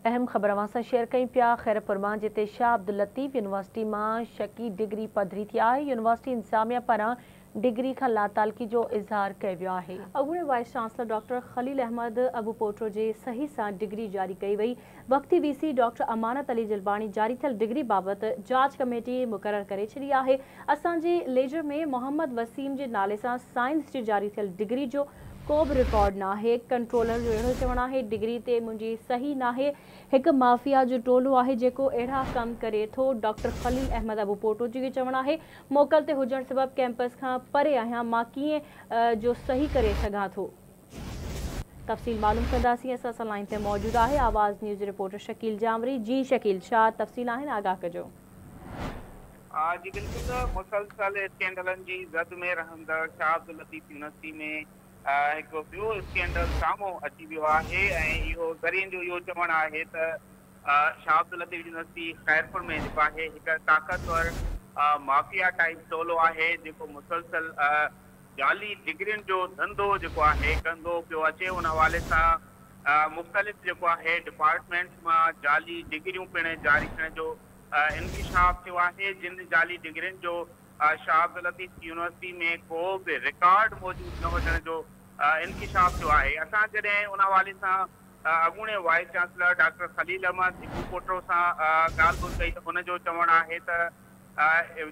اهم خبر اوهان سان شيئر ڪيون پيا خيرپور مان جتي شاهه عبداللطيف يونيورسٽي مان شڪي ڊگري پڌري ٿي آهي، يونيورسٽي انتظاميا پاران ڊگري کان لاتعلقي جو اظهار ڪيو ويو آهي. اڳوڻي vice chancellor doctor Khalil Ahmed Abupoto جي صحيح سان ڊگري جاري ڪئي وئي. وقتي V C doctor Amanat Ali Jalbani جاري ٿيل ڊگري بابت جاچ ڪميٽي مقرر ڪري ڇڏي آهي. اسان جي ليجر ۾ محمد وسيم جي نالي سان سائنس جي جاري ٿيل ڊگري جو ڪو به رڪارڊ ناهي. ڪنٽرولر جو اهڙو چوڻ آهي ڊگري تي منهنجي صحيح ناهي، هڪ مافيا جو ٽولو آهي جيڪو اهڙا ڪم ڪري ٿو. ڊاڪٽر خليل احمد ابوپوٽو جو اهو چوڻ آهي موڪل تي هجڻ سبب ڪيمپس کان پري آهيان، مان ڪيئن جو صحيح ڪري سگهان ٿو. تفصيل معلوم ڪنداسين، اسان سان لائين تي موجود آهي آواز نيوز رپورٽر شڪيل جانوري. جي شڪيل ڇا تفصيل آهن آگاهه ڪجو. جي بلڪل مسلسل اسڪينڊلن جي زد ۾ رهندڙ شاهه عبداللطيف يونيورسٽي ۾ هڪ ٻيو اسڪينڊل سامهون اچي ويو آهي ۽ اهو ذريعن جو اهو چوڻ آهي ته شاهه عبداللطيف يونيورسٽي خيرپور ۾ جيڪو آهي هڪ طاقتور مافيا ٽائيپ ٽولو آهي جيڪو مسلسل جعلي ڊگرين جو ڌنڌو جيڪو آهي ڪندو پيو اچي ان حوالي سان مختلف جيڪو آهي ڊپارٽمينٽس مان جعلي ڊگريون پڻ جاري ٿيڻ جو انڪشاف ٿيو آهي، جن جعلي ڊگرين جو شاهه عبداللطيف يونيورسٽي ۾ ڪو به رڪارڊ موجود نه هجڻ جو انڪشاف ٿيو آهي. اسان جڏهن ان حوالي سان اڳوڻي vice chancellor doctor Khalil Ahmed Abupoto سان ڳالهه ٻولهه ڪئي ته هن جو چوڻ آهي ته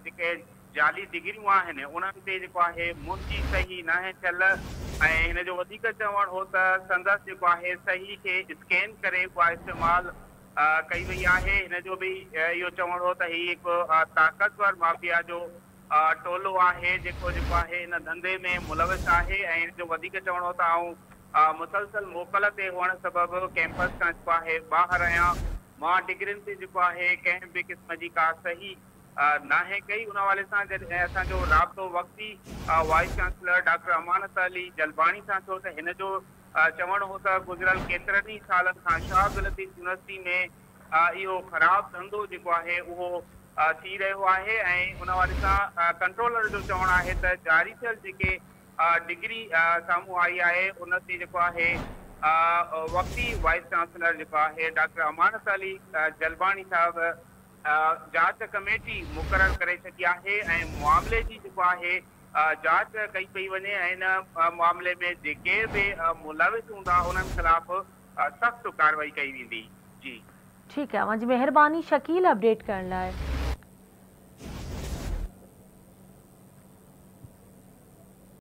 جيڪي جعلي ڊگريون آهن انهن تي جيڪو آهي منهنجي صحيح ناهي ٿيل ۽ هن جو وڌيڪ چوڻ هو ته سندس جيڪو آهي صحيح کي اسڪين ڪري اها استعمال ڪئي وئي آهي. هن جو به اهو چوڻ هو ته هي هڪ طاقتور مافيا جو ٽولو آهي جيڪو جيڪو آهي ان ڌنڌي ۾ ملوث آهي ۽ هن جو وڌيڪ چوڻ هو ته آئون مسلسل موڪل تي هئڻ سبب ڪيمپس کان جيڪو آهي ٻاهر آهيان مان ڊگرين تي جيڪو آهي ڪنهن به قسم جي ڪا صحيح ناهي ڪئي. ان حوالي سان جڏهن اسان جو رابطو وقتي vice chancellor doctor Amanat Ali Jalbani سان ٿيو ته هن جو چوڻ هو ته گذريل ڪيترن ئي سالن کان شاهه عبداللطيف يونيورسٽي ۾ اهو خراب ڌنڌو جيڪو آهي اهو ٿي رهيو آهي ۽ ان حوالي سان ڪنٽرولر جو چوڻ آهي ته جاري ٿيل جيڪي ڊگري سامهون آئي آهي ان تي جيڪو آهي وقتي وائيس چانسلر جيڪو آهي ڊاڪٽر امانت علي جلباڻي صاحب جاچ ڪميٽي مقرر ڪري ڇڏي آهي ۽ معاملي جي جيڪو آهي جاچ ڪئي پئي وڃي ۽ ان معاملي ۾ جيڪي به ملوث هوندا انهن خلاف سخت ڪارروائي ڪئي ويندي. جي. ٺيڪ آهي اوهان جي مهرباني شڪيل اپڊيٽ ڪرڻ لاء.